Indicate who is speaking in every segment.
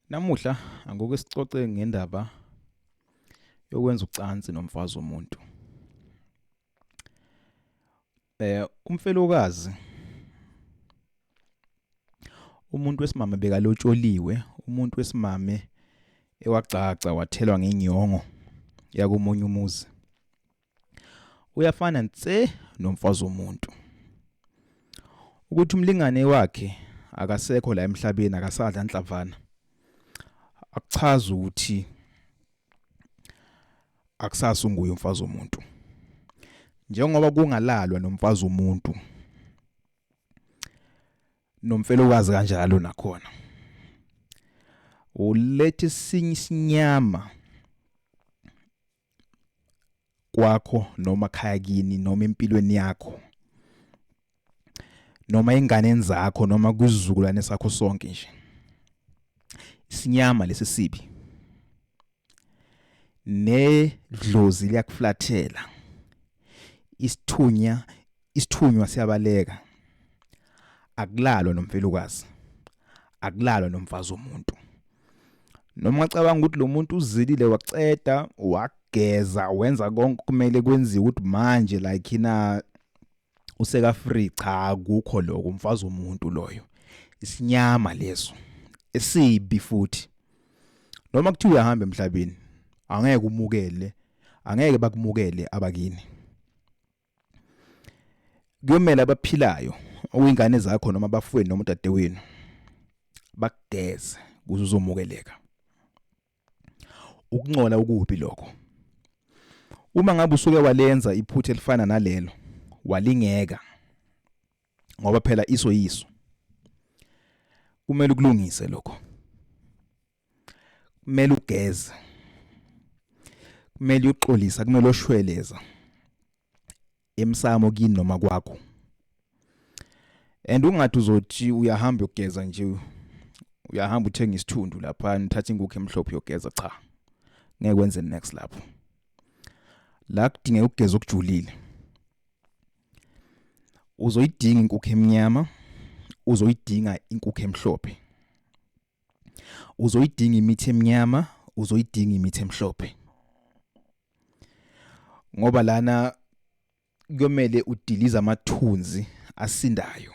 Speaker 1: Namuhla angoke sixoxe ngendaba yokwenza ucansi nomfazi womuntu. Umfelokazi umuntu wesimame bekalotsholiwe, umuntu wesimame ewagcagca wathelwa ngenyongo yakomunye umuzi. Uyafana nse nomfazi womuntu. Ukuthi umlingane wakhe akasekho la emhlabeni akasadla nhlavana. Akuchazi ukuthi akusasa unguye umfazi womuntu. Njengoba kungalalwa nomfazi womuntu nomfelokazi kanjalo nakhona. Uletha esinye isinyama kwakho noma khaya kini noma empilweni yakho noma enganeni zakho noma kwisizukulwane sakho sonke nje isinyama lesi sibi nedlozi liyakuflathela isithunya isithunywa siyabaleka akulalwa nomfelokazi akulalwa nomfazi womuntu Noma ungacabanga ukuthi lo muntu uzilile waceda wageza wenza konke kumele kwenziwe ukuthi manje like na useka free cha akukho lokho umfazi womuntu loyo isinyama leso esibi futhi noma kuthiwa uyahamba emhlabeni angeke umukele angeke bakumukele abakini Kuyomele abaphilayo okuyingane zakho noma abafowenu noma udadewenu bakugeze ukuze uzomukeleka. Ukuncola ukubi lokho. Uma ngabe usuke walenza iphutha elifana nalelo walingeka ngoba phela iso yiso. Kumele ukulungise lokho. Kumele ugeze. Kumele uxolisa, kumele oshweleza emsamo kini noma kwakho. And ungathi uzothi uyahamba uyogeza nje uyahamba uthenga isithundu lapha uthatha inkukhu emhlophe uyogeza cha. Ngeke wenze next lapho. La kudingeka ukugeza okujulile. Uzoyidinga inkukhu emnyama, uzoyidinga inkukhu emhlophe. Uzoyidinga imithi eminyama, uzoyidinga imithi emhlophe. Ngoba lana kuyomele udilize amathunzi asindayo.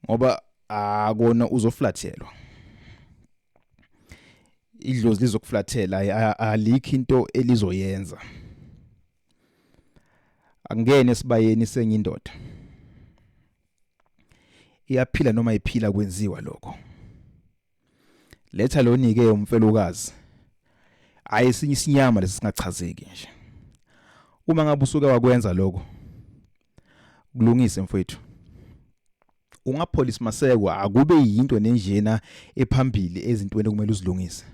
Speaker 1: Ngoba akona uzoflathelwa. Idlozi lizokuflathela alikho into elizoyenza. Angene esibayeni senye indoda. Iyaphila noma iphila kwenziwa lokho. Letha loni ke umfelokazi. Hayi esinye isinyama lesi singachazeki nje. Uma ngabe usuke wakwenza lokho kulungise mfowethu. Ungapholisi maseko akube yinto nenjena ephambili ezintweni okumele uzilungise.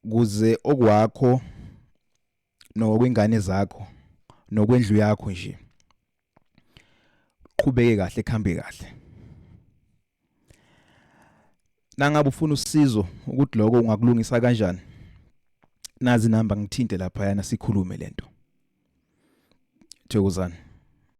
Speaker 1: Kuze okwakho nokwengane zakho nokwendlu yakho nje qhubeke kahle kuhambe kahle nangabe ufuna usizo ukuthi lokho ungakulungisa kanjani nazi inamba ngithinte lapha yana sikhulume lento thokozani.